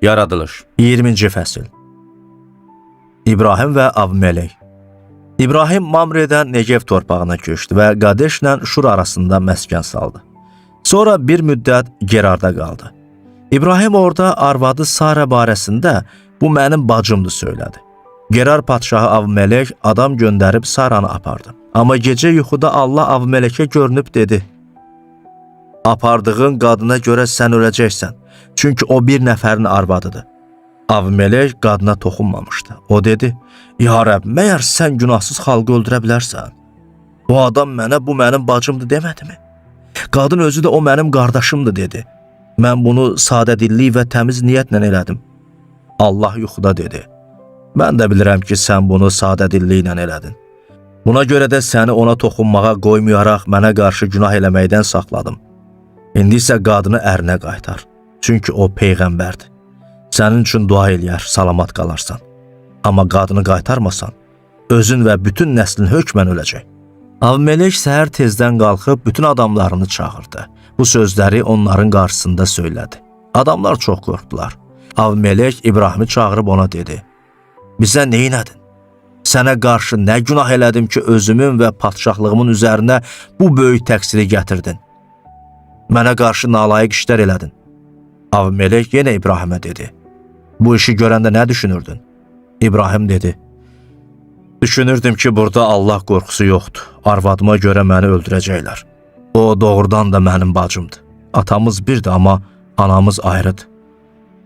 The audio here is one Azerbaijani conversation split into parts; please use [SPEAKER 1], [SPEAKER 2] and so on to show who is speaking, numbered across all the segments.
[SPEAKER 1] Yaradılış.
[SPEAKER 2] 20-ci fəsil. İbrahim və Avimelek. İbrahim Mamredən Negev torpağına köçdü və Qadeşlə Şur arasında məskən saldı. Sonra bir müddət Gerarda qaldı. İbrahim orada arvadı Sara barəsində bu mənim bacımdır söylədi. Gerar padşahı Avimelek adam göndərib Saranı apardı. Amma gecə yuxuda Allah Avimelekə görünüb dedi: Apardığın qadına görə sən öləcəksən. Çünki o bir nəfərin arvadıdır. Avimelek qadına toxunmamışdı. O dedi: Ya Rəbb, məyər sən günahsız xalqı öldürə bilərsən? Bu adam mənə bu mənim bacımdır demədimi? Qadın özü də o mənim qardaşımdır dedi. Mən bunu sadədillik və təmiz niyyətlə elədim. Allah yuxuda dedi: Mən də bilirəm ki, sən bunu sadədilliklə elədin. Buna görə də səni ona toxunmağa qoymayaraq mənə qarşı günah eləməkdən saxladım. İndi isə qadını ərinə qaytar. Çünki o peyğəmbərdir. Sənin üçün dua eləyər, salamat qalarsan. Amma qadını qaytarmasan, özün və bütün nəslin hökmən öləcək. Avimelek səhər tezdən qalxıb bütün adamlarını çağırdı. Bu sözləri onların qarşısında söylədi. Adamlar çox qorxdular. Avimelek İbrahimi çağırıb ona dedi: Bizə nə elədin? Sənə qarşı nə günah elədim ki, özümün və padşahlığımın üzərinə bu böyük təqsiri gətirdin? Mənə qarşı nalayiq işlər elədin. Avimelek yenə İbrahimə dedi: Bu işi görəndə nə düşünürdün? İbrahim dedi: Düşünürdüm ki, burada Allah qorxusu yoxdur. Arvadıma görə məni öldürəcəklər. O doğrudan da mənim bacımdır. Atamız birdir, amma anamız ayrıdır.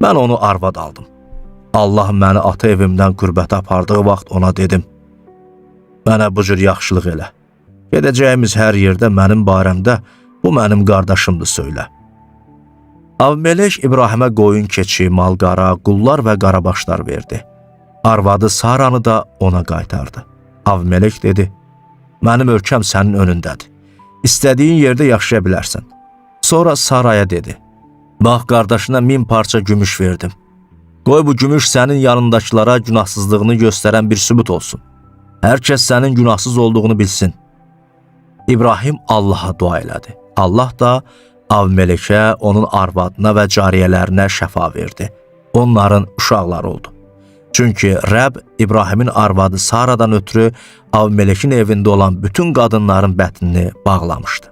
[SPEAKER 2] Mən onu arvad aldım. Allah məni ata evimdən qürbətə apardığı vaxt ona dedim: Mənə bu cür yaxşılıq elə. Gedəcəyimiz hər yerdə mənim barəmdə bu mənim qardaşımdır söylə. Avimelek İbrahimə qoyun, keçi, mal-qara, qullar və qarabaşlar verdi. Arvadı Saranı da ona qaytardı. Avimelek dedi: Mənim ölkəm sənin önündədir. İstədiyin yerdə yaşaya bilərsən. Sonra Saraya dedi: Bax, qardaşına 1000 parça gümüş verdim. Qoy bu gümüş sənin yanındakılara günahsızlığını göstərən bir sübut olsun. Hər kəs sənin günahsız olduğunu bilsin. İbrahim Allaha dua elədi. Allah da Avimelekə, onun arvadına və cariyələrinə şəfa verdi. Onların uşaqları oldu. Çünki Rəbb İbrahimin arvadı Saradan ötürü Avimelekin evində olan bütün qadınların bətnini bağlamışdı.